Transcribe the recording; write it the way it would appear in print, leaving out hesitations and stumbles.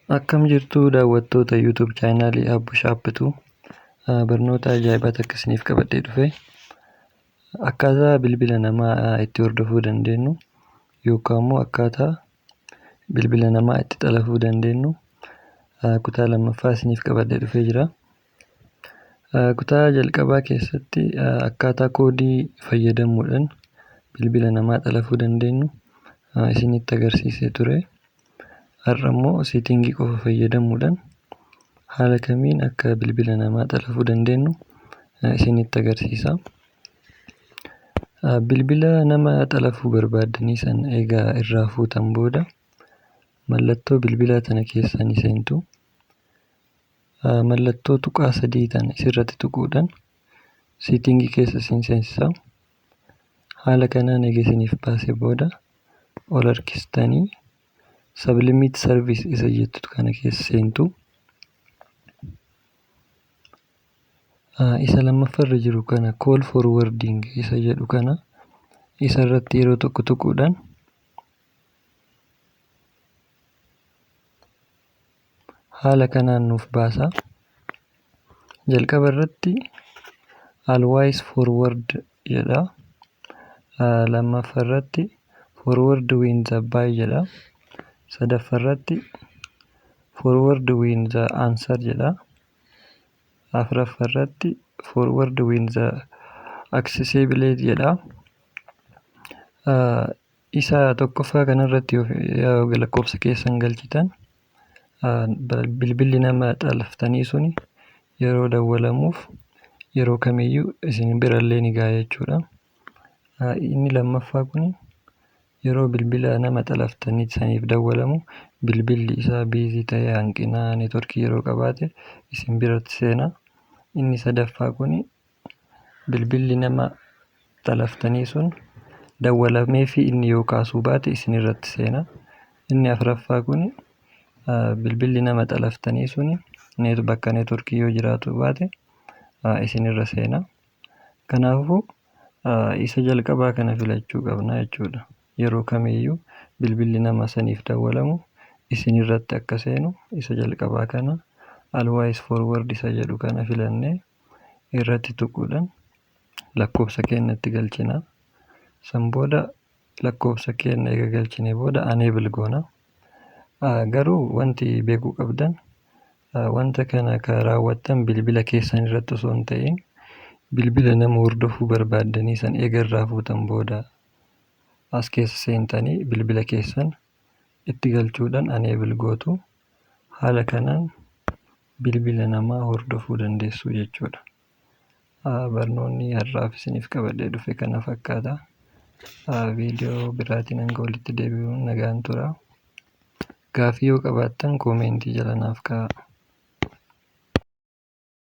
Akkam jirtu daawwattoota YouTube chaanaalii Abbu Shaappituu? Barnoota ajaa'ibaa takka isiniif qabadhee dhufe. Akkaataa bilbila namaa itti hordofuu dandeenyu yookaan immoo akkaataa bilbila namaa itti xalafuu dandeenyu kutaa lammaffaa isiniif qabadhee dhufee jira. Kutaa jalqabaa keessatti akkaataa koodii fayyadamuudhaan bilbila namaa xalafuu dandeenyu isinitti agarsiisee ture. Har'a immoo seetingii qofa fayyadamuudhaan haala kamiin akka bilbila namaa xalafuu dandeenyu isinitti agarsiisa. Bilbila nama xalafuu barbaaddanii san egaa irraa fuutan booda mallattoo bilbilaa tana keessa ni seentu. Mallattoo tuqaa sadii tana isirratti tuquudhaan seetingii keessa isin seensisa. Haala kanaan eega isiniif baasee booda ol harkistanii sublimit service isa jettu kana keessa seentu. Isa lammaffaarra jiru kana call forwarding isa jedhu kana isa irratti yeroo tokko tuquudhaan haala kanaan nuuf baasa. Jalqaba irratti always forward jedha. Lammaffaa irratti forward when the buy jedha. Sadaffaa irratti forward when the answer jedha. Afuraffaa irratti forward when the accessibility jedha. Isa tokkoffaa kanarratti yoo lakkoofsa keessan galchitan, bilbilli nama xalaftanii suni yeroo dawwalamuuf yeroo kamiyyuu isin birallee ni gaha jechuudha. Inni lammaffaa kun yeroo bilbila nama xalaftanii saniif dawwalamu bilbilli isaa busy ta'ee hanqina neetworkii yeroo qabaate isin biratti seena. Inni sadaffaa kun bilbilli nama xalaftanii sun dawwalameefii inni yoo kaasuu baate isin irratti seena. Inni afuraffaa kun bilbilli nama xalaftanii suni bakka neetworkii yoo jiraatu baate isinirra seena. Kanaafuu isa jalqabaa kana filachuu qabna jechuudha. Yeroo kamiyyuu bilbilli nama saniif dawwalamu isinirratti akka seenu isa jalqabaa kana always forward isa jedhu kana filannee irratti tuquudhaan lakkoofsa keenya itti galchina. San booda lakkoofsa keenya eega galchine booda enable goona. Garuu wanti beekuu qabdan, wanta kana kan raawwattan bilbila keessan irratti osoo hin ta'in bilbila nama hordofuu barbaaddanii san eega irraa fuutan booda as keessa seentanii bilbila keessan itti galchuudhaan enable gootu. Haala kanaan bilbila namaa hordofuu dandeessu jechuudha. Barnoonni har'aaf isiniif qabadhee dhufe kana fakkaata. Viidiyoo biraatiin hanga walitti deebi'uun nagaan tura. Gaafii yoo qabaattan koomentii jala naaf kaa'aa.